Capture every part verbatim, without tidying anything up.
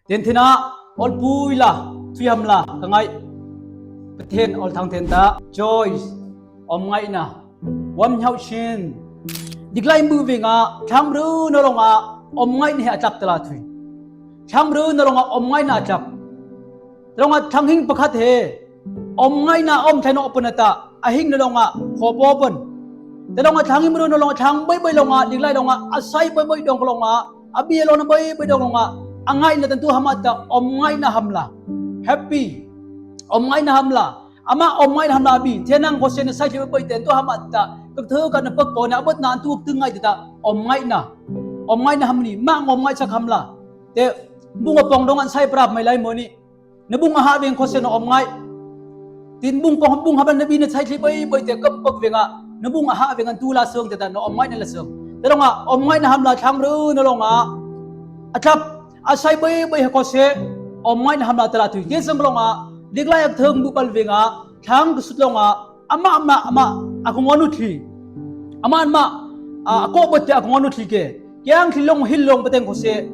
Tentena, olpui la, tui ham la, ka ngai. Pathen, olthang tenta, joy, omngaihna, wam nyau shin. Diklai mu vinga, thang ru na longa, omngaihna he a tlap tala tui. Thang ru na longa, omngaihna a tlap. Tala longa, thang hing pakhat he. Omngaihna om thaino pun ata, a hing na longa, khopo pun. Tala longa, thang hing ru na longa, thang boi boi longa, diklai longa, a sai boi boi dong longa, a bia lona boi boi dong longa, a ngaihna tantu ham ata, omngaihna ham la. Happy. Omngaihna ham la. Ama omngaihna ham la bi, thenang kose na sai boi boi tantu ham ata, kak thok na pak ko na, abot na antu kak tu ngai ta, omngaihna. Omngaihna ham ni, ma ngom ngai sak ham la. Te, bung a pong dong an sai prap mai lai mo ni. Na bung a ha veng kose na om ngai. Tin bung pong bung ha ban na bi na sai thli boi boi te kap pak venga. Na bung a ha veng an tu la song te ta na om ngai na la song. Te longa om ngai na ham la thang ru na longa. A tlap a sai boi boi ha kose om ngai na ham la tala tui. Te song longa. Dik lai ak thang bu pal venga. Thang kusut longa. Ama, ama, ama, a kong onu thli. Ama, ama, a, a ko bot te a kong onu thli ke. Kiang thli long, hil long, pateng kose.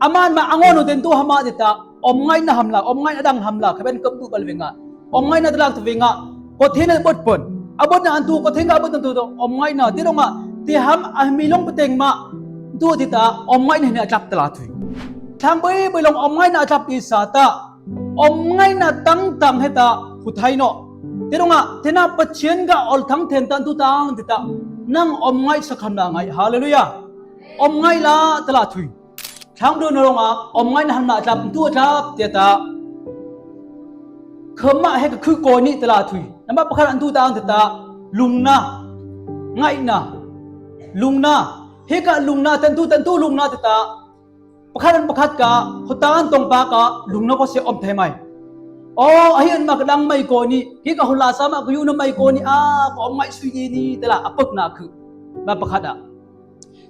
Ama, ama, a ngonu ten tu hama te ta. Om ngai na ham la, om ngai na dang ham la, kaben kap tu bal venga. Om ngai na talak tu venga. Kot hin a bot pon. A bot na antu, kot hin ka bot na tu, om ngai na. Te longa, te ham, a mi long pateng ma. Tu te ta, om ngai na hin a tlap tala tui. Thang boi, boi long, om ngai na a tlap i sa ta. Om ngaina tangtang heta huthai no. Te dong a, tena Pathian ga ol thang then tan tu tang te ta. Nang om ngai sa khan la ngai. Hallelujah. Om ngai la tala thui. Thang do no dong a, om ngaina han la tlap tu tlap te ta. Khama he ka khu ko ni tala thui. Nama pakhat an tu tang te ta. Lungna. Ngaina. Lungna. He ka lungna tan tu tan tu lungna te ta. Pakhat an pakhat ka, hota an tong pa ka, lungna ko se om thei mai. O, ahi an mak dang mai ko ni, ki ka hula sa ma ka yu na mai ko ni, a, ko om ngai sui di ni, tela, a pek na khu. Ba pakhat a.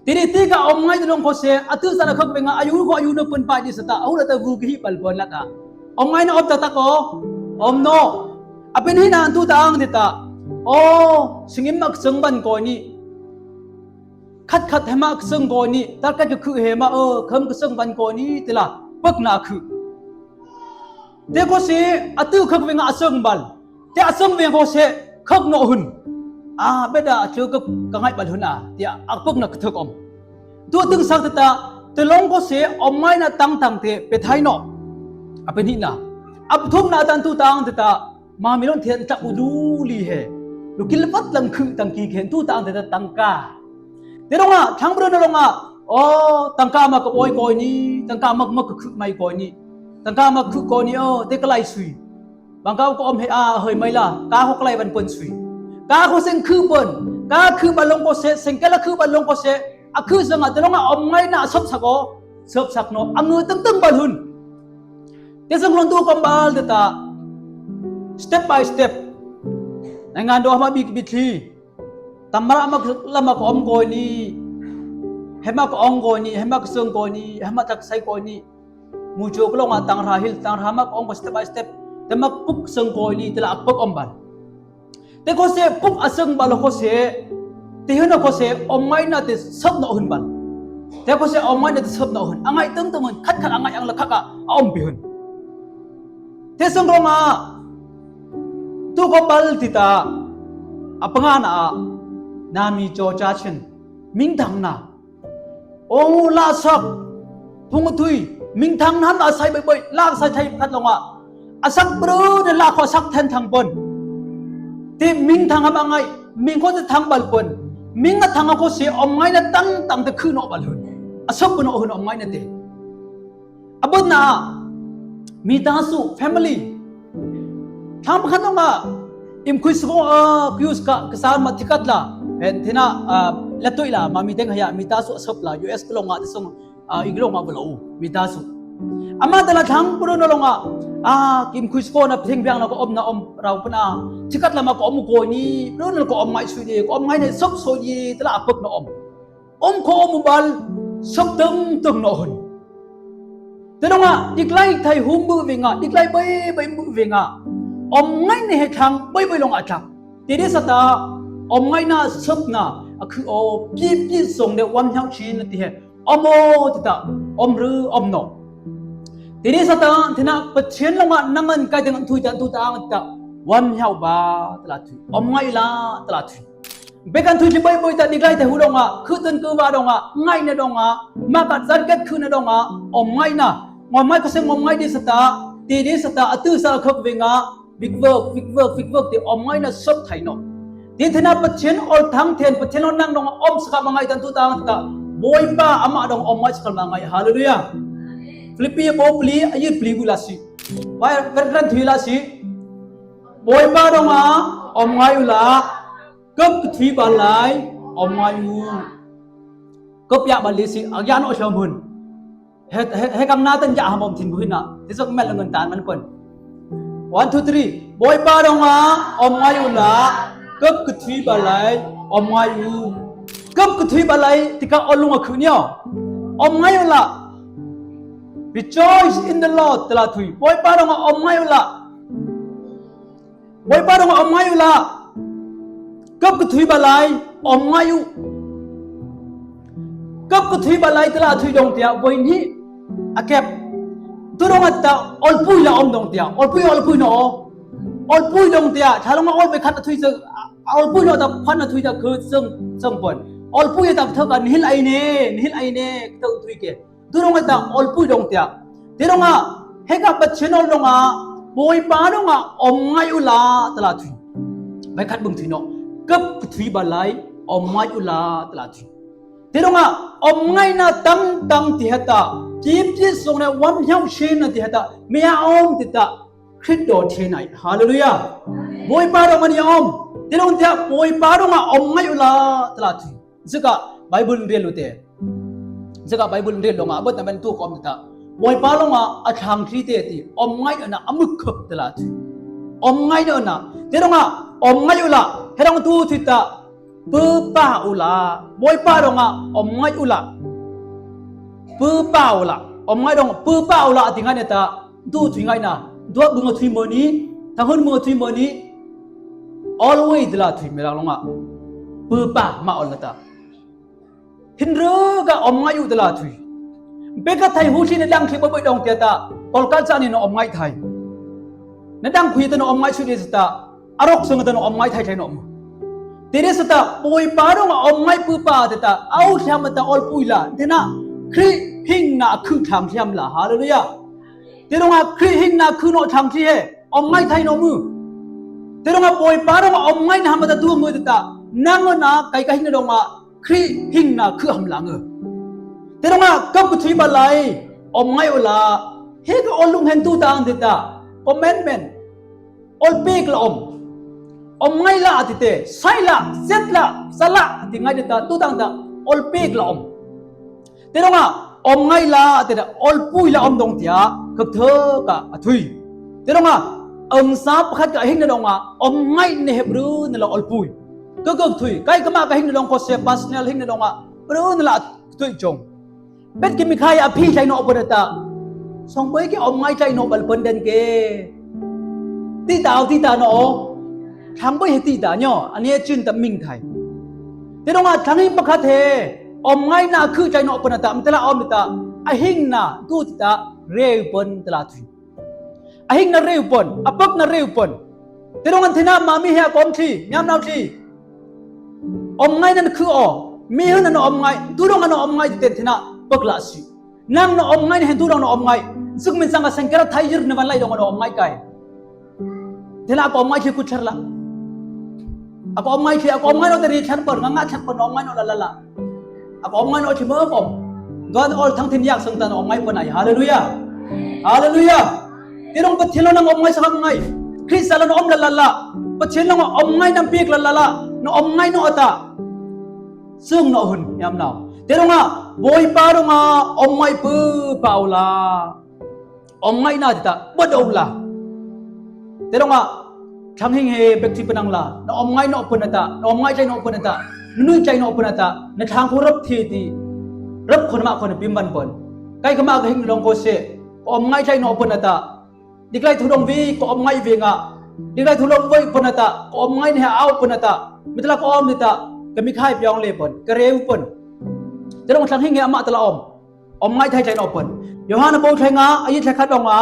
Tiri ti ka om ngai dong ko se, a tu sa na khak pe nga, a yu ko a yu na pun pa di sa ta, a hula ta vu ki hi pal pon la ta. Om ngai na om ta ta ko, om no. A pen hi na an tu ta ang di ta. O, singim mak seng ban ko ni. Khat khat hema ka seng ko ni, tar khat ka khu hema, o, kham ka seng ban ko ni, tela, pek na khu. Te ko se, a tu khak venga a seng bal. Te a seng venga ko se, khak no hun. A, beda a tu ka, ka ngai bal hun a, te a pek na ka thak om. Tu tung sak te ta, te long ko se, om ngai na tang tang te, pe thai no. A pe ni na. A thum na tan tu tang te ta, Mami lon thian tak u du li he. Lu kil vat lang khu tang ki khen tu tang te ta tangka. Te dong a, thang bro na dong a. O, tangka ma ka boi koi ni, tangka ma, ma ka khu mai koi ni. Tangka ma khu koi ni, o, te ka lai sui. Bang ka ko om he a, hoi mai la, ka ko ka lai ban pon sui. Ka ko seng khu pon, ka khu ba long ko se, seng ka la khu ba long ko se, a khu seng a, te dong a, om ngai na, sop sak o, sop sak no, a ngu teng teng ba lhun. Te sang lon tu ko om bal te ta. Step by step. Nai ngan do hama bik bit hi. Tamara ma lama ko om ko ni. Hema ko om ko ni, hema ko seng ko ni, hema tak sai ko ni. Mu jo ko long a tang ra hil, tang ra ma ko om ko step by step. Te ma puk seng ko ni, te la puk om bal. Te ko se puk a seng bal ko se, te hina ko se, om ngai na te sop no hun bal. Te ko se, om ngai na te sop no hun. A ngai teng teng hun, khat khat a ngai ang la khat ka, a om pi hun. Te seng rong a, tu ko bal ti ta, a panga na a, na mi jo ja chen, ming tang na. Ong la sak, phung thui, ming thang nan a sai boi boi, la sai thai khat long a. A sak bru de la ko sak then thang pon. Ti ming thang am a ngai, ming ko te thang bal pon. Ming a thang a ko se om ngai na tang tang te khu no bal hun. A sak ko no hun om ngai na te. A bot na, mi ta su, family. Thang pakhat nong a, im khui sbo a, kuyus ka, ka san ma thikat la. Hen thina, a, la tui la, ma mi teng haya, mi ta su a sop la, U S ka long a, te song, a, ig long a balo, mi ta su. Ama tala thang puro no long a, a, kim khui sbo na, thing biang na ko om na om, rau puna, thikat la ma ko om ko ni, puro no ko om ngai sui di, ko om ngai na sop so di, tala a pek na om. Om ko om bal, sop teng teng no hun. Te dong a, diklai thai hum bu venga, diklai bai bai bu venga. Om ngai ne he thang bai bai long a thang. Te de sa ta, om ngai na sop na, a khu o, pi pi song de wan hau chin na ti he. Om o, ti ta, om ru, om no. Tini sata, tena Pathen langa nang an kai teng an thui ta, an thui ta, an ta. Wan hiau ba, tela thui. Om ngai la, tela thui. Bek an thui ti boi boi ta, diklai te hu donga, kutun kuba donga, ngai na donga, maka zan ket kuna donga, om ngai na. Ngom ngai kose ngom ngai di sata, ti di sata, atu sa khok venga, big work, big work, big work, ti om ngai na sop thai no. Ti tena Pathen ol thang then, Pathen ol nang donga, om saka ma ngai tan tu tang ta. Boipa ama dong om ngai saka ma ngai. Hallelujah. Philippi bo pli, ayi pli gu la si. Bai, ber ran thui la si. Boipa donga, om ngai u la. Kep kethui balai, om ngai u. Kep ya bali si, agya no shom hun. He, he, he kang natan ya hamom tin buhina. Ti sok mel ngan tan man pon. One, two, three. Boipa donga, om ngai u la. Kep kethui balai, om ngai u. Kep kethui balai, tika olung akhu nyo. Om ngai u la. Rejoice in the Lord, tela thui. Boipa donga, om ngai u la. Boipa donga om ngai u la. Kep kethui balai, om ngai u. Kep kethui balai tela thui dong tia, boi ni. Akep. Tu donga ta, olpui la om dong tia. Olpui, olpui no. Olpui dong tia. Thalonga ol be khat thui se. Olpui no ta phan thui ta ke seng, seng pon. Olpui ta thok a nihil ai ne, nihil ai ne, thok thui ke. Tu donga ta olpui dong tia. Ti donga, heka Pathen ol donga, boipa donga, om ngai u la, tela thui. Bai khat bung thui no. Kep kethui balai, om ngai u la, tela thui. Ti donga, om ngai na tang tang ti heta. Kip ti song na wan hiau shin na ti heta. Mia om ti ta. Khrist do ti nai. Hallelujah. Boipa donga ni om. Ti dong tia, boipa donga, om ngai u la, tela thui. Zika Bible rel u te. Zika Bible rel longa, abot na men tu kom ta. Boipa longa, athang thi te ti. Om ngai na, amuk khop tela ti. Om ngai na. Ti donga, om ngai u la. He dong tu ti ta. Pupa u la. Boipa donga, om ngai u la. Pupa u la. Om ngai dong, pupa u la, ti ngai na ta. Du thui ngai na. Dua bung a thui moni. Thang hun bung a thui moni. Always tela thui melang longa. Pupa ma ol na ta. Hin rega om ngai u tela thui. Beka thai hu si na dang si boi boi dong tia ta. Tolkal sa ni no om ngai thai. Na dang khui ta no om ngai su di sata. Arok seng ta no om ngai thai thai no mu. Ti di sata boipa donga om ngai pupa ti ta. Au thiam ta olpui la. Tena Khrist hing na khu thang thiam la. Hallelujah. Ti donga Khrist hing na khu no thang thi he. Om ngai thai no mu. Ti donga boipa donga om ngai na ham ta tu mu ti ta. Nang na kai ka hing na donga Khrist hing na khu ham la nge. Ti donga kep kethui balai om ngai u la. Heka olung hen tu tang ti ta. Commandment. Olpek la om. Om ngai la ti te. Sai la, set la, sa la ti ngai ti ta. Tu tang ta. Olpek la om. Ti donga, om ngai la, ti da, olpui la om dong tia, kep thok a, athui. Ti donga, ong sa pakhat ka hing na donga, om ngai ne he bru na la olpui. Kep kep thui, kai kama ka hing na dong kose personal hing na donga, bru na la thui chong. Bet ki mi khai a phi chai no pon ta. Song boi ki om ngai chai no bal pon den ke. Ti ta, ti ta no. Thang boi he ti ta nyo, ani chin ta ming thai. Ti donga thang hing pakhat he. Om ngai na khu chai no pon ta, am tela om ta, a hing na, tu ta, reu pon tela thui. A hing na reu pon, a pak na reu pon. Ti donga thina ma mi he a kom thi, nyam nau thi. Om ngai na khu o, mi he na no om ngai, tu donga no om ngai ti ten thina, pak la si. Nang no om ngai na hen tu dong no om ngai. Suk min sang a seng kera thai yir na van lai dong no om ngai kai. Tena ako om ngai thi ku char la. Ako om ngai thi, ako om ngai no teri chan por, nga nga chan por no om ngai no la la la. Ako om ngai no thi mo om. Don ol thang thin yak sang ta no om ngai pon ai. Hallelujah. Hallelujah. Ti dong Pathen lo nang om ngai sang ngai. Khrist lo no om la la la. Pathen lo om ngai nam pik la la la. No om ngai no ata. Sung no hun yam nau. Ti donga, boipa donga, om ngai pu pa u la. Om ngai na ti ta, bot u la. Ti donga, thang hing he bek ti penang la. Na om ngai no pen ta, na om ngai chai no pen ta. Na nui chai no pen ta. Na thang ko rap ti ti. Rap ko na ma ko na pim ban pon. Kai ka ma ka hing long ko se. Om ngai chai no pen ta. Diklai thu dong vi, ko om ngai vi nga. Diklai thu dong voi pon ta, ko om ngai ne au pon ta. Mitla ko om ni ta, ka mi khai piong le pon, ka reu pon. Ti dong thang hing he ama tela om. Omngaih thei tlaino pon. Yohan a bok thainga, a yi thaikhat dong a,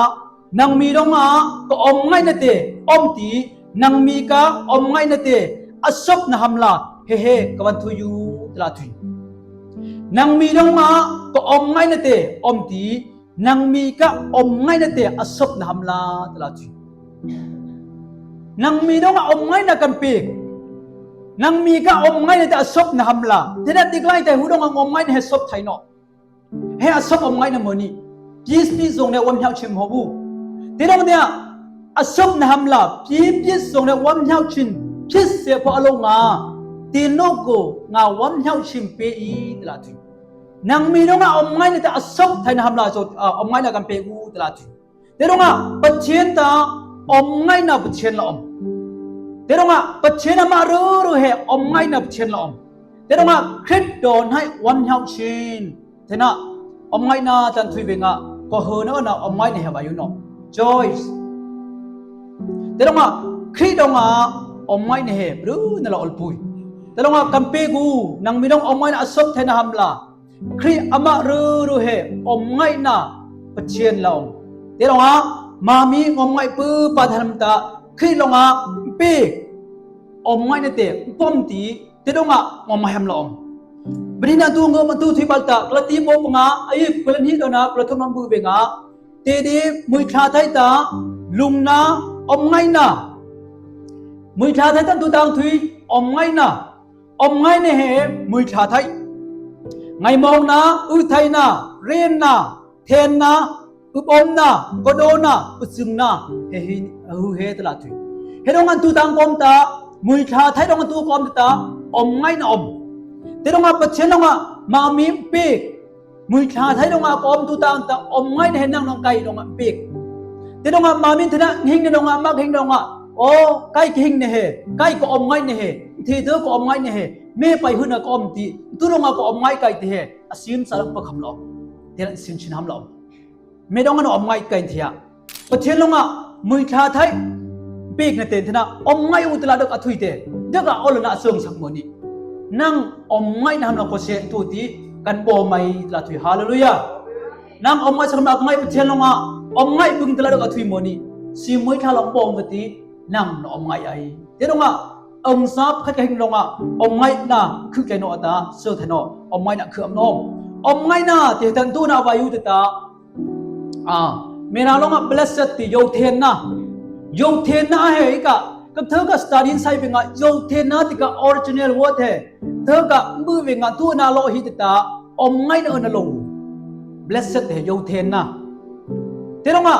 nangmi dong a ka omngaih nate om ti, nangmi ka omngaih nate a sop na hamla, hehe ka van thui u, tala thui. Nangmi dong a ka omngaih nate om ti, nangmi ka omngaih nate a sop na hamla, tala thui. Nangmi dong a omngaih na kan pek. Nangmi ka omngaih nate a sop na hamla. Tena dik lai te hu dong a omngaih na he sop thaino. He a sop omngaih na moni. Pis pis zong ne wam hiau chim ho bu. Te dong ne a sop na hamla. Pis pis zong ne wam hiau chim. Pis se po a lo nga. Te no ko nga wam hiau chim pe i, tala thui. Nangmi dong a omngaih nate a sop thai na hamla zot, a, omngaih na kan pe u, tala thui. Te dong a Pathian ta omngaih na Pathian la om. Te dong a Pathian a ma ruru he omngaih na Pathian la om. Te dong a Khrih don hai wam hiau chin. Tena omngaih na tan thui ve nga ko ho na na omngaih na he ba yu no. Joyce. Te dong a Khrih dong a omngaih na he bru na la olpui. Te dong a kan pe gu nangmi dong omngaih na a sop thai na hamla. Khrih a ma ruru he omngaih na Pathian la om. Te dong a mami ngom ngaih pu pa than ta Khrih long a pe omngaih nate pom ti te dong a ngom ma hem la om. Bini na tu ngom tu thui bal ta Galati bok panga a yi kulan hi dong a kulan thum nong bu ve nga. Te di muithla thai ta lungna omngaih na. Muithla thai ta tu tang thui omngaih na. Omngaih na he muithla thai. Ngaimong na, u thai na, ren na, then na, u pom na, kodo na, u sung na, he hi, hu he tala thui. He dong an tu tang kom ta, muithla thai dong an tu kom ta, omngaih na om. Te dong a Pathian dong a mami pek. Muithla thai dong a ka om tu tang ta omngaih na he nang dong kai dong a pek. Te dong a mami thena hing na dong a mak hing dong a. O, kai ki hing na he, kai ka omngaih na he, the the ka omngaih na he, me pai hun a ka om ti, tu dong a ka omngaih kai ti he, a sim sa dong pa kham lo. Te dong sim chin ham lo. Me dong a na omngaih kai ti a. Pathian long a muithla thai pek na ten thena omngaih u tala dok a thui te. Dok a ol na a song sak moni. Nang omngaih na ham na ko se tu ti kan bo mai tala thui. Hallelujah. Nang omngaih sak na ngai Pathian long a omngaih bung tala dok a thui moni. Si muithla long bo ti nang na omngaih ai. Te dong a ong sap khat ka hing long a omngaih na khu kai no ta so thano omngaih na khu am no. Omngaih na te tan tu na ba yu te ta. A, mena long a blessed ti, yothenna. Yothenna he i ka, ka thaka study sai ve nga, yothenna ti ka original word he. Thaka mbu ve nga tu na lo hi ta, omngaih na na lo. Blessed he, yothenna. Te dong a,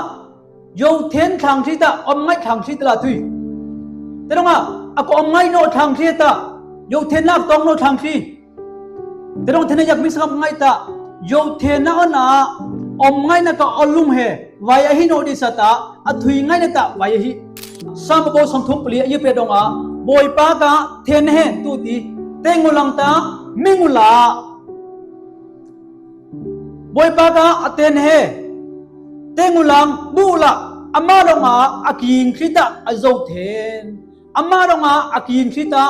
yothen thang thi ta, omngaih thang thi ta la thui. Te dong a, a ko omngaih no thang thi ta, yothenna tong no thang thi. Te dong thena yak mi sangap ngai ta, yothenna on a, omngaih na ka olum he, vai ahi no di sa ta, a thui ngai na ta, vai ahi. Sam bo som thum pli, a yi pe dong a, Boipa ka then he, tu ti, teng u lang ta, ming u la. Boipa ka a then he, teng u lang, bu la, ama dong a, a king thi ta, a yothen. Ama dong a, a king thi ta,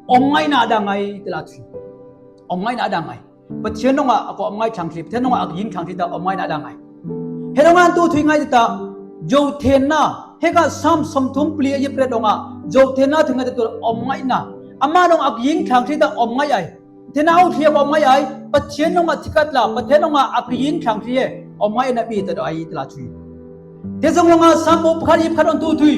omngaih na dang ai, te la thui. Omngaih na dang ai. Pathian dong a, a ko omngaih thang thi, Pathian dong a, a king thang thi ta, omngaih na dang ai. He dong a tu thui ngai ta, yothenna, he ka Sam som thum pli a yi pe dong a, yothenna thui ngai ta tu omngaih na. Ama dong a king thang thi ta, omngaih ai. Thena u thia ko omngaih ai, Pathian dong a thi kat la, Pathian dong a a king thang thi he, omngaih na bi ta do ai, te la thui. Te zong long a Sam bo pakhat yi pakhat on tu thui.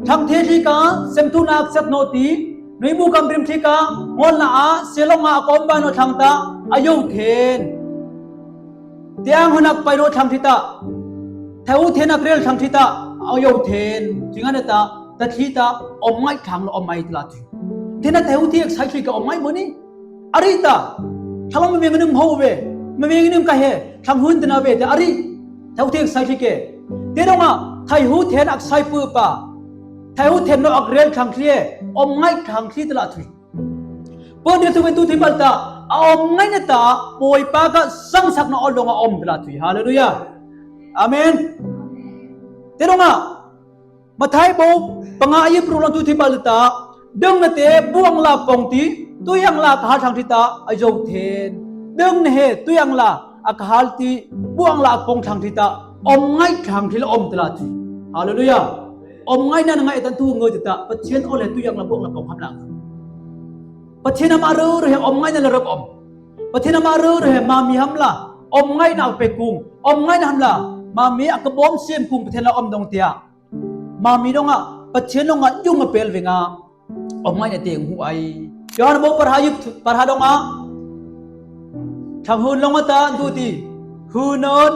Thang the thi ka, sem tu na aksep no ti, nui bu kam brim thi ka, ngol na a, se long a, a kom ba no thang ta, a yothen. Te ang hun ak pai no thang thi ta. Thai u then ak rel thang thi ta, a yothen. Thui ngan ta, ta thi ta, omngaih thang lo omngaih ta la thui. Thena thai u thi ak sai thui ka omngaih moni. Ari ta, thang lo ma veng nim ho ve, ma veng nim ka he, thang hun tena ve, te ari, thai u thi ak sai thui ke. Te dong a, thai u then ak sai pu pa, thai u then no ak rel thang thi he, omngaih thang thi ta la thui. Pon dia tu ve tu thi bal ta, a omngaih na ta, Boipa ka sangsak na ol dong a om ta la thui. Hallelujah. Amen. Te dong a, Mathai bo panga a yi prong tu thi bal ta, dong na te, bu ang la pong ti, tui ang la ka ha thang thi ta, a yothen. Dong na he, tui ang la, a kahal ti, buang la a kong thang ti ta, om ngai thang ti la om tla tui. Halleluia. Om ngaina na ngai ta tu ngai ti ta, Pathian o le tu yang la buang la kong ham la. Pathian ama ru ru he om ngaina la rep om. Pathian ama ru ru he mami ham la, om ngaina pe kung. Om ngaina ham la, mami a kabom siem kung Pathian la om dong tia. Mami dong a, Pathian dong a, yung a pel veng a. Om ngaina teng hu ai. Yohan bo parha yip, parha dong a. Thang hun long a ta, tu ti. Hun on,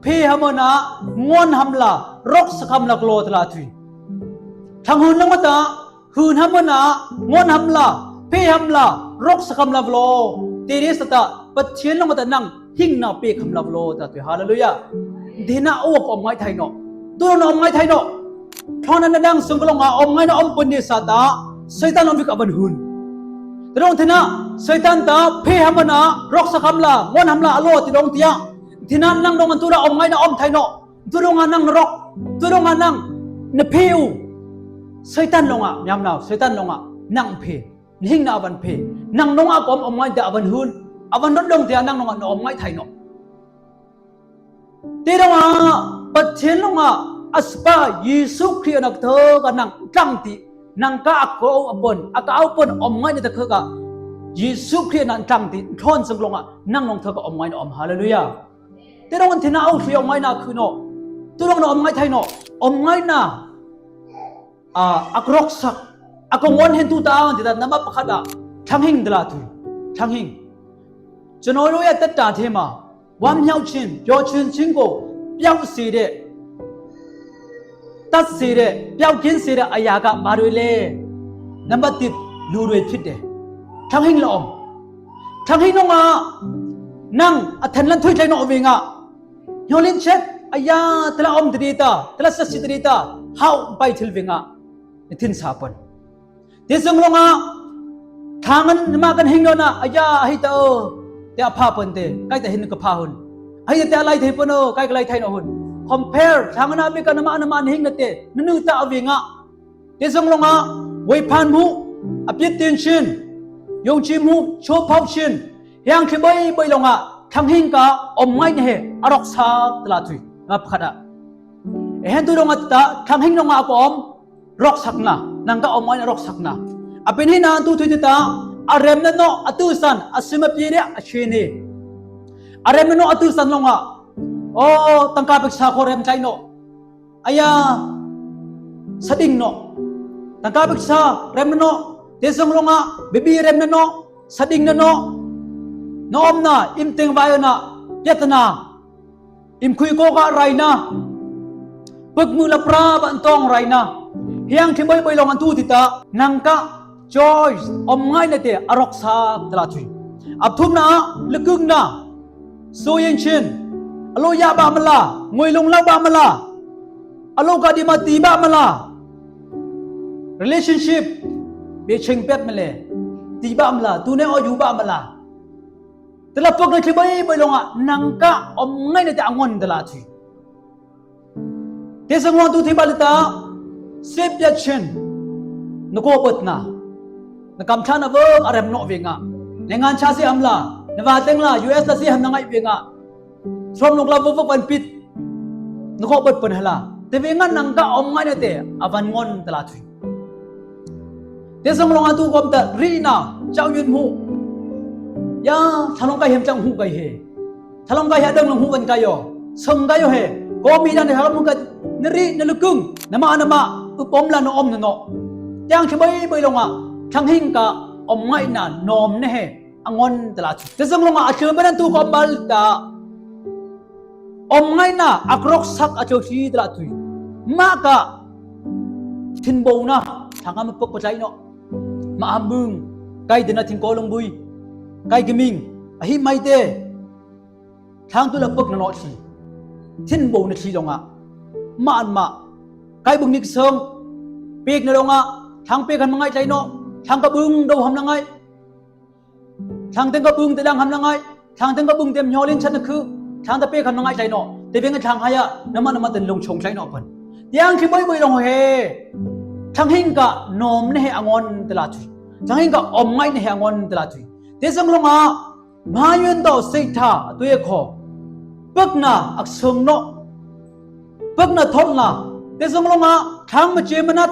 phe ham on a, ngon ham la, roksak ham la klo tla tui. Thang hun long a ta, hun ham on a, ngon ham la, phe ham la, roksak ham la vlo. Te de sa ta, Pathian long a ta nang, hing na pek ham la vlo tla tui. Halleluia. Dena o om ngai thai no. Tu dong na om ngai thai no. Thon na dang sung long a om ngaina om pun de sa ta, Satan long vik a van hun. Te dong thina, Satan ta, phe ham on a, roksak ham la, ngon ham la, alo ti dong tia. Thina nang dong an tu la om ngaina om thai no. Tu dong a nang na rok, tu dong a nang na phe u. Satan long a, miam nau, Satan long a, nang phe. Hing na a van phe. Nang dong a kom om ngai ta a van hun. A van dot dong tia nang dong a na om ngai thai no. Te dong a, Pathian long a, a spa, Jesu Khrist na thok a nang tlang ti. Nang ka a ko a pon, a ka a pon om ngaina ta kha ka. Jesu Khrist na tlang ti, thon sung long a, nang dong thok a om ngaina om. Halleluia. Te dong thina o si om ngaina khu no. Tu dong na om ngai thai no. Om ngaina. A, a kroksak. A ka ngon hen tu ta ang ti ta nama pakhat a. Thanghing tla tui. Thanghing. Chano lo ya tat ta the ma. Wam hiau chin, pyo chin chin ko. Pyau si de. Tat si de. Pyau kin si de. A ya ka ba rui le. Nama tit lu rui phit de. Thanghing la om. Thanghing nong a. Nang a than lan thui tlai no veng a. Hiau lin chet, aya, tla om tadi ta, tla sasi tadi ta, hau pai thil veng a, ni thin sa pon. Te sung long a, thangan nama kan hing no na, aya, ahi ta o, te a pha pon te, kai ta hin ka pha hun. Ahi te a lai thai pon o, kai ka lai thai no hun. Compare, thangan a bi ka nama, nama hing na te, nanu ta a veng a. Te sung long a, wei phan mu, a pyit tin chin, yong chi mu, cho phau chin, hiang thi boi boi long a, thanghing ka, om ngaina he, a roksak tla tui, nga pakhat a. E hen tu long a ta, thanghing long a ko om, roksak na, nang ka om ngaina roksak na. A pen hi na tu thui ta, a rem na no, a tu san, a sim a pye de, a chin ni. A rem na no, a tu san long a, o, tangka peksa ko rem tlai no. Aya, sading no. Tangka peksa, rem no. Te sung long a, baby rem no. Sading no. Na om na, im teng vai na, pyat na. Im khui ko ka rai na. Pek mu la pra ban tong rai na. Hiang thi boi boi long an tu ti ta. Nang ka, choice, om ngaina te, a roksak tla tui. A thum na, lekung na. So yen chin. A lo ya ba mala, ngoi long lau ba mala. A lo ka di ma ti ba mala. Relationship, be cheng pet male. Ti ba mala, tu ne o yu ba mala. Tla pok na thi boi boi long a, nang ka, om ngaina te a ngon tla tui. Te sung long tu thi ba le ta, sep ya chin. Na ko bot na. Na kam than a vok a rem no veng a. Na ngan cha si ham la. Na va teng la, U S la si ham na ngai veng a. Som nok la vok vok van pit. Na ko bot pon ha la. Te veng a nang ka om ngaina te, a van ngon tla tui. Te sung long a tu kom ta, ri na, chau yun mu. Ya, thalong kai hem chang hu kai he. Thalong kai ha dong long hu wan kai yo. Song kai yo he. Ko mi dan he thalong kai. Na ri, na lekung. Nama, nama. Upom la na om na no. Tiang thi boi boi long a. Thanghing ka. Om ngaina. Nom ne he. A ngon tla tui. Te sung long a. A thleu benan tu ko bal ta. Om ngaina. A kroksak a thleu si tla tui. Ma ka. Thin bo na. Thang a ma pok ko tlai no. Ma a mung. Kai dena thin ko long bui. Kai ki ming. A hi mai te. Thang tu la pek na no thi. Thin bo na thi long a. Ma an ma. Kai bung nik song. Pek na long a. Thang pek han ma ngai tlai no. Thang ka bung do ham na ngai. Thang teng ka bung te dang ham na ngai. Thang teng ka bung te myo lin chan na khu. Thang ta pek han ma ngai tlai no. Te veng a thang haya. Nama nama ten long chong tlai no pan. Tiang thi boi boi long he. Thanghing ka nom ne he a ngon tla tui. Thanghing ka om ngaina he a ngon tla tui. Te sung long a. Ma yun do sei tha, tu ye ko. Pokna aksong noh. Pokna tholna. Te song longa thang mache manat.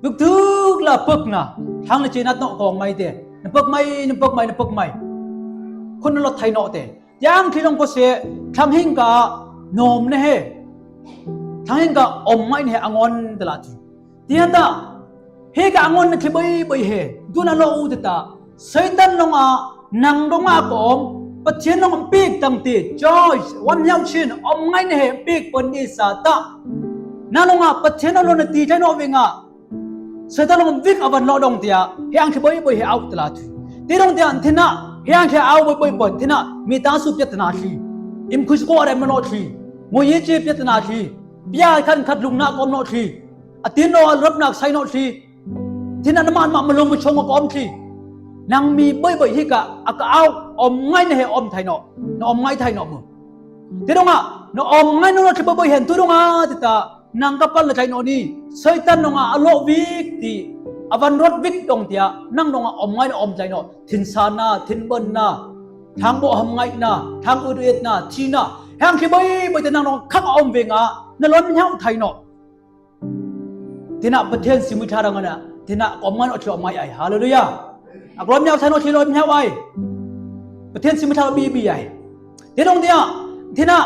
Pok thuk la pokna. Thang na che nat noh kong mai te. Na pok mai, na pok mai, na pok mai. Khun na lot thai noh te. Yang thli long kose, thang hing ka nom na he. Thang hing ka om mai na he angon tala ti. Tiyan ta, he ka angon na thli boi boi he. Duna lo u tita. Satan longa, nang longa ka om. Pathian long pik tang ti. Joy, wan yau chin, om ngai na he, pik pon ni sa ta. Nang longa, Pathian long na ti thai noh vinga. Satan long vik avan lo dong tia, hiang thli boi boi he au tala thui. Ti dong tia, thina, hiang thli au boi boi pon, thina, mi ta su piat na thli. Im khuis ko are mano thli. Mo ye che piat na thli. Pia khan khat lung na kom no thli. Atin no rap na sai no thli. Thina na man ma malung mu chong ko om thli. Nang mi boi boi hi ka, aka au, om ngai na he om thai no. Na om ngai thai no mu. Ti dong a, na om ngai no thli boi boi hen, tu dong a, tita. Nang ka pal na tlai noh ni, Satan nong a lo vik ti, avan rot vik dong tia, nang nong a om ngai na om tlai noh, thin sa na, thin bon na, thang bo ham ngai na, thang u duet na, thi na, hang ki boi boi te nang nong khak a om veng a, na lon miau thai noh. Tina Pathian si mui tha dang na, tina om ngai noh thli om ngai ai, hallelujah. Ak lon miau thai noh thli lon miau ai. Pathian si mui tha bi bi ai. Ti dong tia, tina,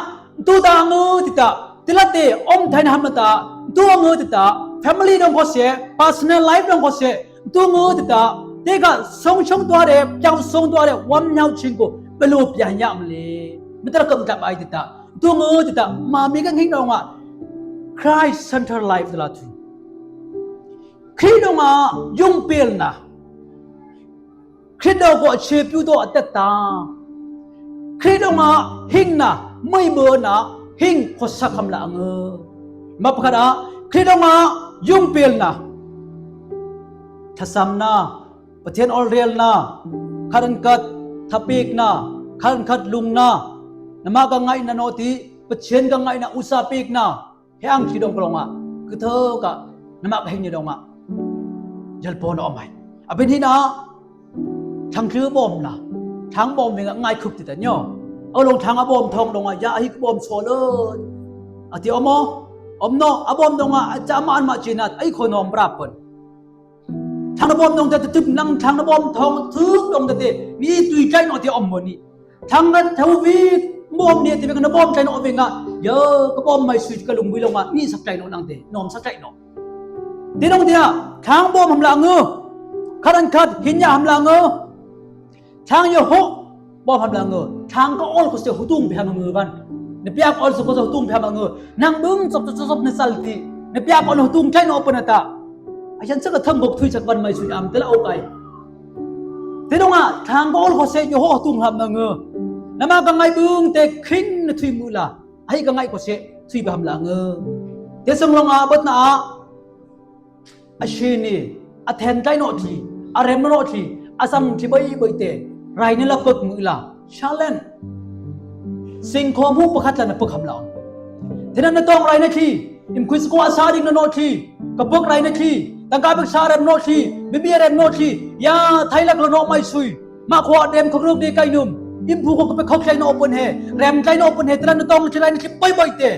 tu ta ngu tita, tila te, om thai na ham na ta, tu ngu tita, family dong kose, personal life dong kose, tu ngu tita, te ka song song tua de, piau song tua de, wam nyau ching ko, pelu pia nyam le. Mita kam tap ai tita, tu ngu tita, ma mi ka nging dong a, Christ center life tala tu. Khrih dong a, yung pil na. Khrih dong ko a chepiu dong a teta. Khrih dong a hing na, mei bo na, hing khosak ham la nge. Ma pakhat a, Khrih dong a yung pil na. Thasam na, Pathian ol riel na, khat an khat thapik na, khat an khat lung na. Nama ka ngai na no ti, Pathian ka ngai na usa pik na. He ang thli dong ka long a, kutho ka, nama ka hing ni dong a. Yal pon om ai. Abin hi na, thang thli bom na, thang bom veng a ngai khup ti ta nyo. Au long thang a bom thong dong a, ya ahi ka bom so lo. Ati om o, om no, a bom dong a, a cha ma an ma chinat, ai ko nom rap pon. Thang na bom dong te tup nang thang na bom thong tup dong te ni tui tlai noh te om mo ni. Thang na thau vi bom ni te na bom tlai noh veng a. Ya, ka bom mai sui ka lung bui long a, ni sak tlai noh nang te, nom sak tlai noh. Te dong te a, thang bom ham la ngu. Khat an khat, hin ya ham la ngu. Thang yo ho, bom ham la ngu. Thang ka ol ko se hutung bi ham ngu ban. Na piak ol se ko se hutung bi ham ngu. Nang bung sop sop sop na sal ti. Na piak ol hutung tlai noh pon ta. Ayan sa ka thang bok thui sak ban mai sui am tela o kai. Te dong a, thang ka ol ko se yo ho hutung ham ngu. Nama ka ngai bung te kring na thui mu la. Ahi ka ngai ko se thui bi ham la ngu. Te sang long a bat na a. A shi ni, a then tlai noh thli, a rem noh thli, a sang thli boi boi te, rai ni la pek mu la, challenge. Sing khom hu pakhat la na pek ham la. Thina na tong rai na thli, im khuis ko a sa ding na noh thli, ka pek rai na thli, tang ka pek sa rem noh thli, bibi rem noh thli, ya thai lak lo noh mai sui. Ma khua dem khok ruk de kai num. Im phu ko pe khok tlai noh pon he. Rem tlai noh pon he. Tela na tong tlai na thli boi boi te.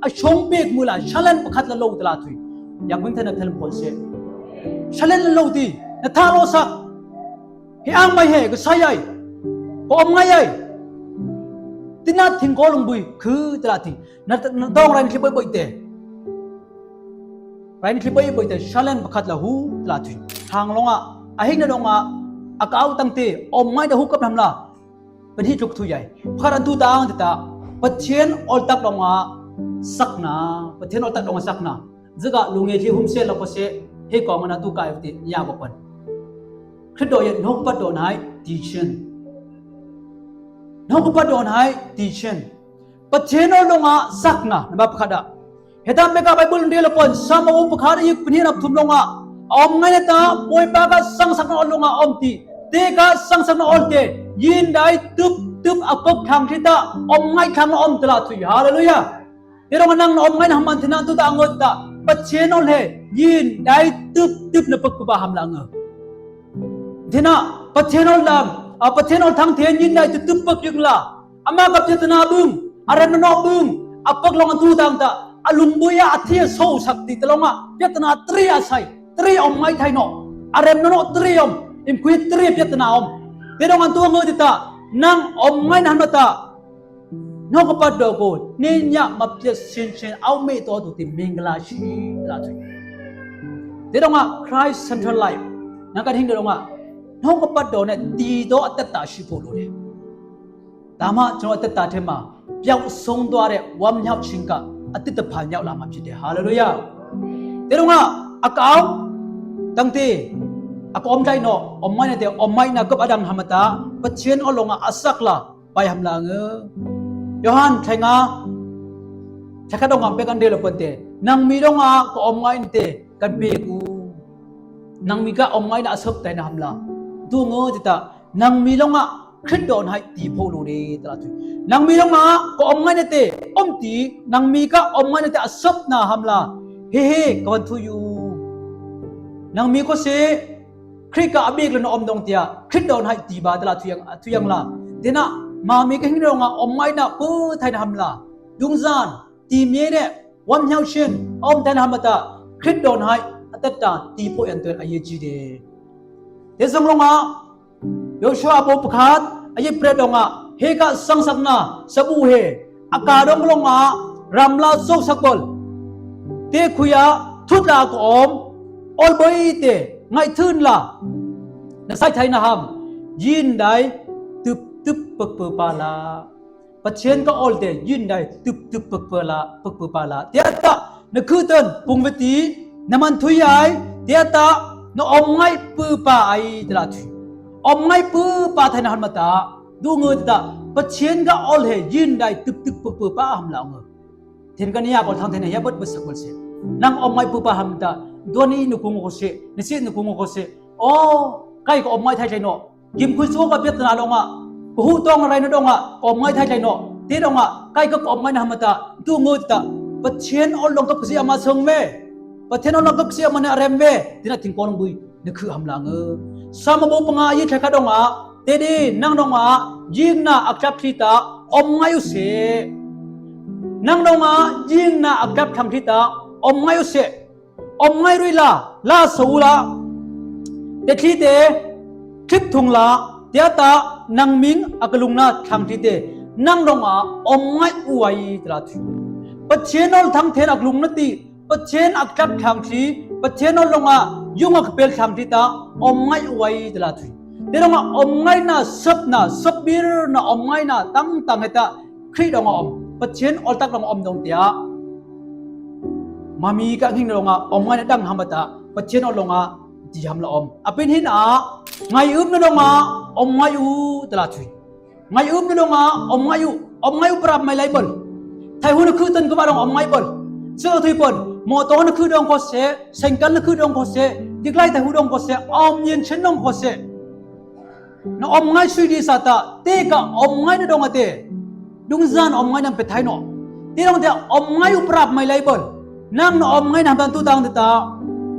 A chong pek mu la. Challenge pakhat la lo tela thui. Yang bing te na thel pon se. Challenge la lo ti. Na tha lo sak. He ang mai he. Ka sai ai. Ka om ngai ai. Tina thing ko lung bui. Khu tela ti. Na, na dong rai ni thli boi boi te. Rai ni thli boi boi te, challenge pakhat la hu, tela thui. Thang long a, a hing na dong a, a kau tang te, om ngai da hu kap nam la. Pen hi tluk thui ai. Pakhat an tu tang te ta, Pathian ol tak dong a, sakna, Pathian ol tak dong a sakna. Zika lunge thli hum se la ko se, he ko mana tu kai te, ya ko pan. Khrih do yet, nok pat do nai, ti chen. Nok pat do nai, ti chen. Pathian ol dong a sakna, na ba pakhat a. Heta meka Bible nde lo pon, Sam a u pakhat a yuk pini nap thum dong a. Om ngai na ta, boi pa ka sang sakna ol dong a om ti. Te ka sang sakna ol te, yin dai tup tup a pok thang thita, om ngai thang om tela thui. Hallelujah. Te dong a nang na om ngai na haman thina tu ta ngot ta. Pathian ol he, yin dai tup tup na pok pa ham la ngot. Thina, Pathian ol dam, a Pathian ol thang the yin dai tup tup pok yung la. Ama ka pyatana bung, a remna noh bung, a pak long a tu tang ta, a lungboi a a thi a so sak ti ta long a, pyatana tri a sai, tri om ngai thai noh, a remna noh tri om, imkhui tri pyatana om. Te dong an tu ngoi ti ta, nang om ngai na han ma ta, nong kapat do ko, ne nya ma pyat shin shin, au me to tu ti mingla shi la tu. Te dong a Christ Center Life, nang ka hing dong a, nong kapat do ne, ti do a tet ta shi po lo ne. Tama, chon a tet ta thema, pyau song dua re, wam nyau ching ka, a tet ta pha nyau la ma phi de. Hallelujah. Te dong a, a ka om, tang te, a ka om thai noh, om ngai na te, om ngai na kap a dang ha ma ta, Pathian o long a a sak la, pai ham la nge. Yohan, thai nga, thai ka dong a pe kan de lo pon te, nang mi dong a, ka om ngai na te, kan pe ku. Nang mi ka om ngai na a sop thai na ham la. Tu nge ti ta, nang mi long a Khrih don hai ti pho lo de ta la thui. Nang mi long a ka om ngai na te om ti, nang mi ka om ngai na te a sop na ham la. He he, ka wan thu yu. Nang mi ko se, Khrih ka a bek lo na om dong tia, Khrih don hai ti ba ta la thui yang, thui yang la. Te na, ma mi ka hing dong a om ngai na pu thai na ham la. Dungzan, ti mi ne, wam nyau shin, om thai na ham ta, Khrih don hai, a tet ta, ti pho yan tuen a ye ji de. Te zong long a, Yoshua bo pakhat, a ye pret dong a, he ka sang sak na, sabu he, a ka dong long a, ram la so sak bol. Te khui a, thut la ka om, ol boi te, ngai thun la. Na sai thai na ham, yin dai, tup tup pek pe pa la. Pathian ka ol te, yin dai, tup tup pek pe la, pek pe pa la. Tia ta, na khuh tun, pung ve ti, na man thui ai, tia ta, na om ngai pu pa ai, ta la thui. Om ngai pu pa thai na han ma ta, du nge ta, Pathian ka ol he, yin dai, tup tup pek pe pa ham la nge. Thin ka ni ya kol thang thin ya bat bat sak kol se. Nang om ngai pu pa ham ta, dua ni nu kung ko se, ni si nu kung ko se. O, kai ka om ngai thai thai no. Gim khui su ka pyatana dong a, ka hu tong rai na dong a, ka om ngai thai thai no. Te dong a, kai ka ka om ngai na ham ta, tu ngut ta. Pathian ol long ka pasi ama song me. Pathian ol long ka pasi ama ne arem me. Te na ting kong bui, ne khu ham la nge. Sama bo panga yi thai ka dong a, te di nang dong a, ying na ak chap thi ta, om ngai u se. Nang dong a, ying na ak chap thang thi ta, om ngai u se. Om ngai rui la, la so u la. Te thi te, thip thung la, tia ta, nang ming a ka lung na thang thi te, nang dong a, om ngai u ai ta la thui. Pathian ol thang then a ka lung na ti, Pathian ak chap thang thi, Pathian ol dong a, yung a ka pel thang thi ta, om ngai u ai ta la thui. Te dong a, om ngai na, sap na, sap bir na, om ngai na, tang tang he ta, Khrih dong a om, Pathian ol tak dong a om dong tia. Mami ka hing dong a, om ngai na dang ham ta, Pathian ol dong a, di ham la om. A pin hin a, ngai up na dong a, om ngai u ta la thui. Ngai up na dong a, om ngai u, om ngai u prap mai lai bol. Thai hu na khu tun ka ba dong om ngai bol. Sel thui pon, mo to na khu dong ko se, sengkal na khu dong ko se, dik lai thai hu dong ko se, om yin chen dong ko se. Na om ngai sui di sa ta, te ka om ngai na dong a te. Dungzan om ngai na pe thai no. Te dong te om ngai u prap mai lai bol. Nang na om ngai na ban tu tang te ta.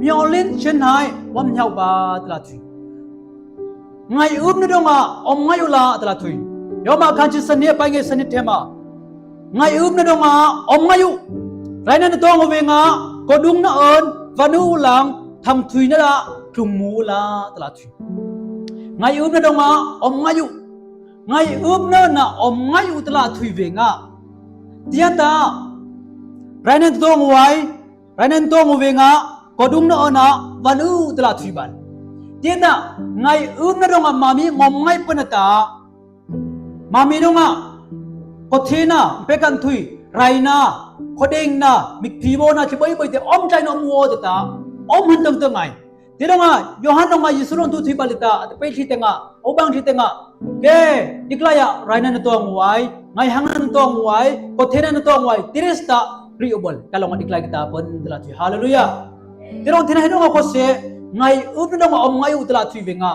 Myo lin chen hai, wam nyau ba ta la thui. Ngai up na dong a, om ngai u la ta la thui. Yo ma kan chi san ni a pai ngai san ni te ma. Ngai up na dong a, om ngai u. Rai na na tong u ve nga, ko dung na on, van u lang, thang thui na la, tlung mu la ta la thui. Ngai up na dong a, om ngai u. Ngai up na na om ngai u ta la thui ve nga. Tia ta. Rai na tong u ai. Rai na tong u ve nga. Ko dung na on a. Van u ta la thui bal. Tia ta. Ngai up na dong a mami ngom ngai pa na ta. Mami dong a. Ko thi na. Pe kan thui. Rai na. Ko deng na. Mik phi bo na. Chi boi boi te. Om chai na om wo ta ta. Om han tang tang ngai. Te dong a, Yohan dong a, Yesu dong tu thui bal ta, a te pe thi teng a, o bang thi teng a. Ke, dik lai a, rai na na tong u ai, ngai hang na na tong u ai, ko the na na tong u ai, tiris ta, ri u bol, ka long a dik lai kita pon ta la thui. Hallelujah. Te dong the na he dong a ko se, ngai up na dong a om ngai u ta la thui ve nga.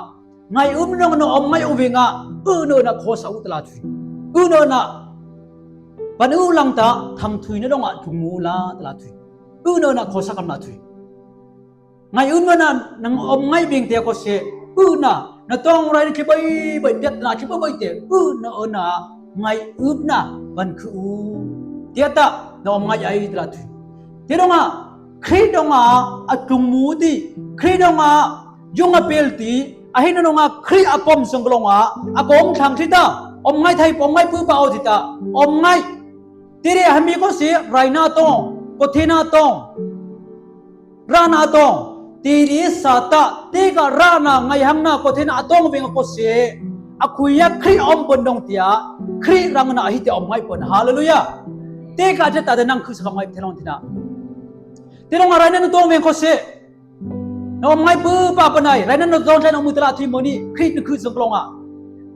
Ngai up na dong a om ngai u ve nga, u no na ko sa u ta la thui. U no na, pan u lang ta, thang thui na dong a, thung mu la ta la thui. U no na ko sa kam la thui. Ngai u na na, nang om ngai bing te ko se, u na, na tong rai na ki bai bai, piat na ki bai bai te, u na, u na, ngai-ŭpna ban khuh u. Tia ta na om ngai ai tla tui. Ti dong a Khrih dong a a tung mu ti, Khrih dong a yung a pel ti, ahin dong a Khrih a pom song long a a kom thang ti ta om ngai thai, om ngai pu pa o ti ta om ngai. Ti dei a hami ko si raina tong, ko thina tong, rana tong, ti dei sa ta, ti ka rana ngai hang na ko thina a tong veng ko si, a khuia Khrih om pon dong tia, Khrih rang na ahi tia om ngai pon. Hallelujah. Ti ka tia ta nang khuh sa ngai thei long thina. Ti dong a raina na tong veng ko si, na om ngai pu pa pa nai, raina na tong thai na mu tla tui mo ni, Khrih na khuh song long a.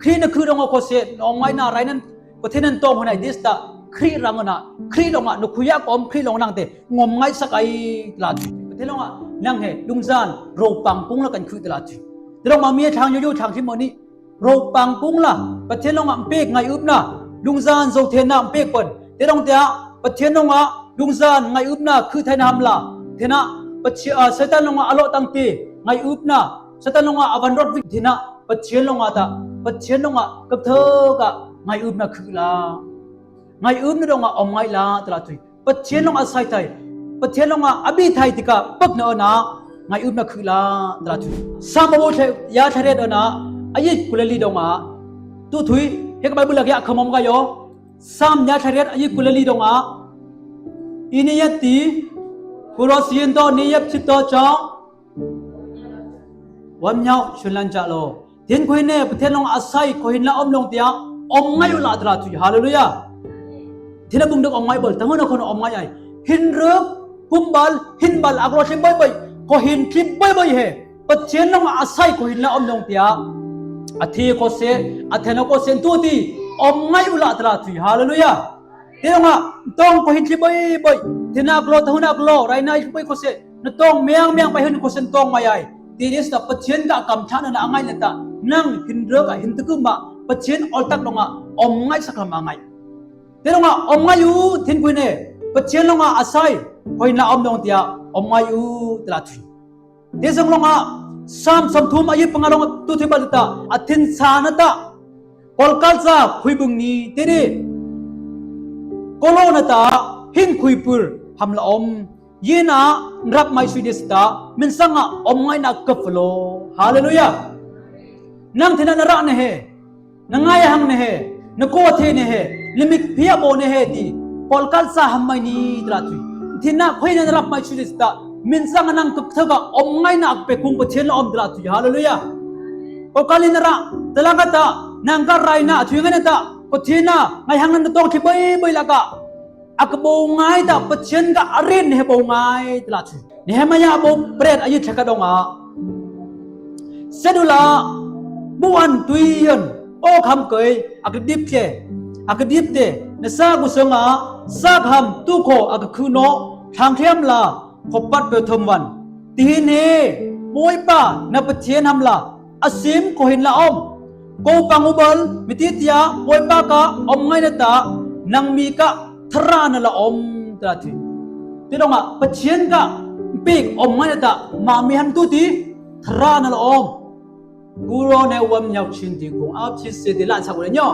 Khrih na khuh dong ko si, na om ngai na raina ko thina tong ho nai, ti sa ta Khrih rang na, Khrih long a, na khuia ko om Khrih long nang te, ngom ngai sak ai tla tui. Ko thina long a, nang he, lungzan, ropang kung la kan khuh tla tui. Ti dong a mi thang yo yo thang ti mo ni, ropang kung la, Pathian long a mpek ngai-ŭpna, lungzan zo thena mpek pon. Ti dong tia, Pathian long a, lungzan ngai-ŭpna, khuh thai na ham la. Thena, Pathian, ah, Satan long a a lo tang ti, ngai-ŭpna, Satan long a a van rot vik thena, Pathian long a ta, Pathian long a, kap thok a, ngai-ŭpna khuh la. Ngai-ŭpna dong a om ngai la, tla tui. Pathian long a sai thai, Pathian long a a bi thai ti ka pak na o na, ngai-ŭpna khuh la, tla tui. Sam a bo thai, ya thai ret o na, a yit kul a li dong a. Tu tui, he ka Bible la ya ka mom ka yo. Sam ya thai ret a yit kul a li dong a. I ni ya ti, Kolosse to ni ya ti to chong. Wam nyau, shun lan ja lo. Tin khui ne, Pathian long a sai, ko hin la om long tia, om ngai u la tla tui. Hallelujah. Thina bung dek om ngai bol, tang na ko na om ngai ai. Hin ruk, kum bal, hin bal, ak lo thim boi boi. Ko hin thim boi boi he. Pathian long a sai, ko hin la om long tia. A thi ko se, a thena ko se, tu ti, om ngai u la tla tui. Hallelujah. Ti dong a, tong ko hin thim boi boi. Thina ak lo, tahun ak lo, raina ik boi ko se. Na tong miang miang bai hin ko se tong mai ai. Ti dei sa Pathian ka kam thana na a ngai na ta. Nang hin ruk a hin tukum ma. Pathian ol tak long a om ngai sak lam a ngai. Ti dong a om ngai u tin khui ne. Pathian long a a sai. Ko hin la om long tia. Om ngai u tla tui. Ti song long a Sam som thum a yit panga long a tu tui bal ta. A thin sa na ta. Kolkal sa khui bung ni. Ti dei. Kolo na ta hin khui pur ham la om. Yina nrap mai sui dei sa ta, minsang a om ngai na kap lo. Hallelujah. Nang thina na ra ne he, na ngai hang ne he, na ko the ne he, na mik pia bo ne he ti, Paul kal sa ham mai ni tla tui. Thina khoi na nrap mai sui dei sa ta, minsang a nang kap thok a om ngai na ak pe kung Pathian la om tla tui. Hallelujah. Paul kal na ra, tla ka ta, nang ka rai na tui ngai na ta, ko thina ngai hang na tong thi bai bai la ka. A ka bo ngai ta Pathian ka a rin ne he bo ngai tla tui. Nehemiah bo pret a yit thla ka dong a. Sedula bu an tui yon o kham kei a ka dip te. A ka dip te. Na sa ku song a sa kham tu ko a ka khu no. Thang thiam la ko pat pe thom van. Ti hin he Boi pa na Pathian ham la. A sim ko hin la om. Ko pang u bal, miti tia, Boi pa ka om ngai na ta, nang mi ka thara na la om, tla tui. Ti dong a, Pathian ka pik om ngai na ta, ma mi han tu ti, thara na la om. Kuro ne wam nyau chin ti kung, ap chi se ti la sa kule nyo.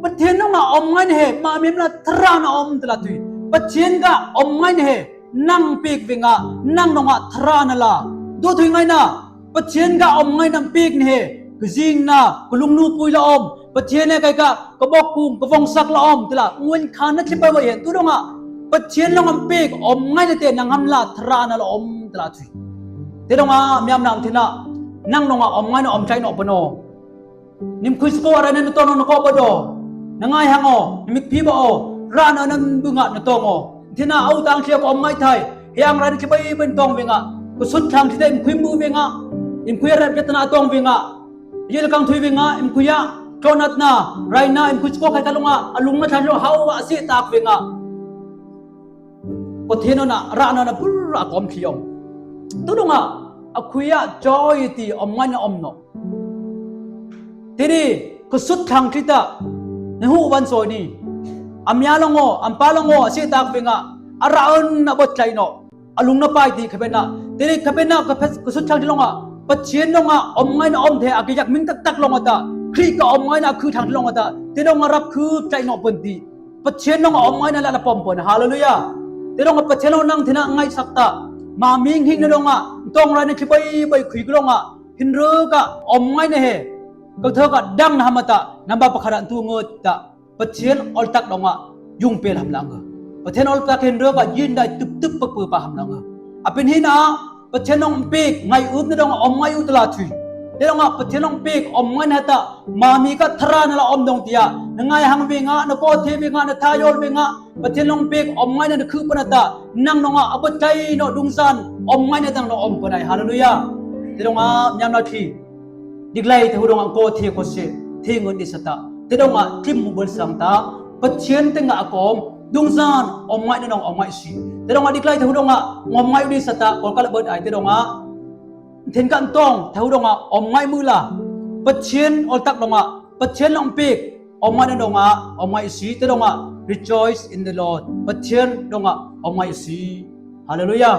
Pathian dong a om ngai na he, ma mi la thara na om, tla tui. Pathian ka om ngai na he, nang pik ving a, nang dong a thara na la. Tu tui ngai na, Pathian ka om ngai na pik ne he, ka zing na, ka lungnu pui la om, Pathian ne kai ka, ka bok kung, ka vong sak la om, tla, nguen khan na tli bai bai he, tu dong a, Pathian dong a pik, om ngai na te, nang ham la, thara na la om, tla tui. Ti dong a, miam nam thina, nang dong a om ngai na om chai no pano. Nim khuis ko a rai na na tong o na ko ba do. Na ngai hang o, na mik pi ba o, ra na na bung a na tong o. Thina au tang thia ko om ngai thai. Hiang rai na thi bai bai tong ving a. Ko sut thang thi te im khui mu ving a. Im khui a rai na tong ving a. Yel kang thui ving a, im khui a. Tlonat na, rai na, im khuis ko kai ka lung a. A lung na thang lung hau a si tak ving a. Ko thina na, ra na na pur a kom thi ong. Tu lung a, a khui a joy ti om ngai na om no. Ti dei, ka sut thang thi ta, na hu van soi ni. A mia long o, a mpa long o, a si tak ving a, a ra on na bot chai no. A lung na pai ti ka pen na. Ti dei ka pen na, ka pet, ka sut thang thi long a, Pathian long a, om ngai na om the, a ka yak ming tak tak long a ta. Khrih ka omngaina a khuthang dong a ta, te dong a rap khup tai noh pon ti. Pathen dong a omngaina la la pom pon. Halleluia. Te dong a Pathen dong nang thina ngaisak ta. Mami ngin na dong a, tong rai na ki bai bai khui dong a. Hin ru ka omngaina he. Ka thok a dang na ham a ta, namba pakhat a tu ngot ta. Pathen oltak dong a, yung pel ham lang a. Pathen oltak hin ru ka yin dai tup tup pak pak pa ham lang a. A pin hin a, Pathen dong pek, ngai up na dong a, omngai u tla thui. Te dong a, Pathen dong pek, omngai na ta, mami ka thara na la om dong tia. Na ngai hang ve nga, na ko the ve nga, na thayol ve nga. Pathen dong pek, omngai na na khup na ta. Nang dong a, abot kai noh dungsan, omngai na dang noh om pon ai. Halleluia. Te dong a, nyam na thi. Diklai te hu dong a ko the ko se, the ngun di sa ta. Te dong a kim mu bol sang ta. Pathen te nga a kom, dungsan, omngai na dong, omngai si. Te dong a diklai te hu dong a, ngom ngai di sa ta, kol kal bot ai te dong a. Ten kan tong, te hu dong a, omngai mu la. Pathen oltak dong a, Pathen dong pek, omngai na dong a, omngai si, te dong a, rejoice in the Lord. Pathen dong a, omngai si. Halleluia.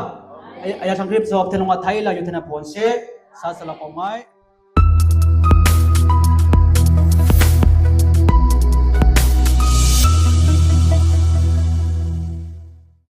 Aya, aya sang krip sok, te dong a thai la, yu te na pon se, sa sa la omngai.